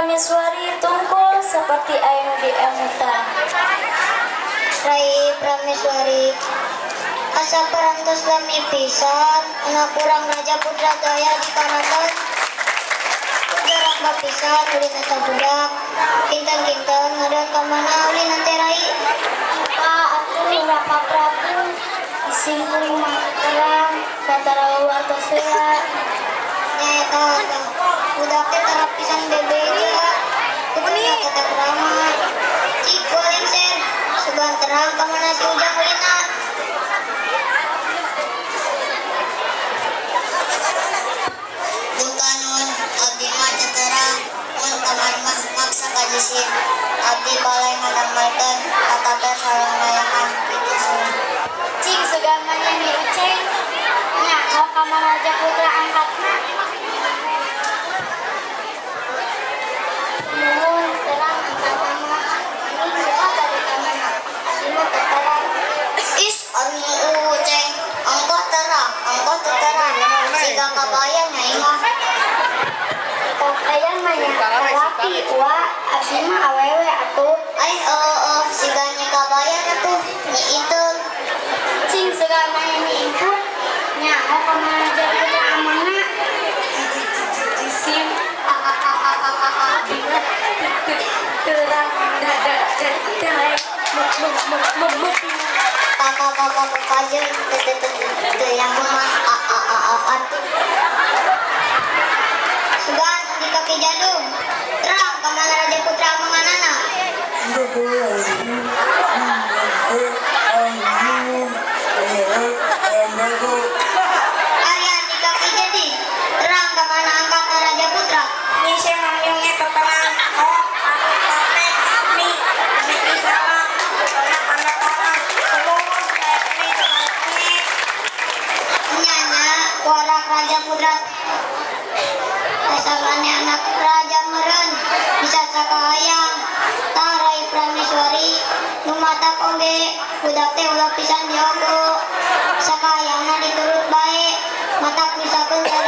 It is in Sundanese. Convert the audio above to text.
Prameswari tungkul saperti aya nu diemutan. Rai Prameswari, asa parantos lami pisan anak urang Raja Putra teu aya di karaton. Udah pisan ulin eta budak. Kinten-kinten ngadon ka mana ulin teh, Rai? Pak, atuh Raka Prabu, isim kuring mah terang satara wartos heula. Nyaeta tah, budak teh tara pisan bebeja. Kudu tata krama. Cik lengser, sugan terang ka mana si Ujang ulina. Buta nun, abdi mah teu terang, mun kamari mah maksa ka jisim. Abdi balai ngadamelkeun katapel sareng layangan kitu sun. Cing sugan mah Nyi Uceng nyaho ka mana Raja Putra angkatna. Nuhun terang angkatna mah. Ini buka bade ka mana? Abdi mah teu terang. Is anu Uceng, ongkoh terang, ongkoh teu terang. Siga kabayan nyai mah. Kabayan mah nya salaki, wa abdi mah awewe atuh. Ai oh, siga nyi kabayan atuh, Nyi Intul. Cing sugan mah Nyi Intul nyaho ka mana Raja Putra amangna. Jisim a a a a a a a bila terang da da da da m m m m m. Kakak kakak kajeun teu teu teu teu yang mah a a a a atuh. Sugan di kaki jadung. Terang ka mana Raja Putra amanganana? Aryan di kaki jadi. Terang ka mana angkatna Raja Putra? Nyi Semangyong eta terang. Oh, anu kapek mi mi salam karena tanda tangan. Sumuhun mi mi. Nyanya warak Raja Putra Tasagane anak raja meureun bisa sakahayang. Tah Rai Prameswari nu matak oge budak teh ulah pisan diogo. Sakahayangna diturut bae matak misakeun.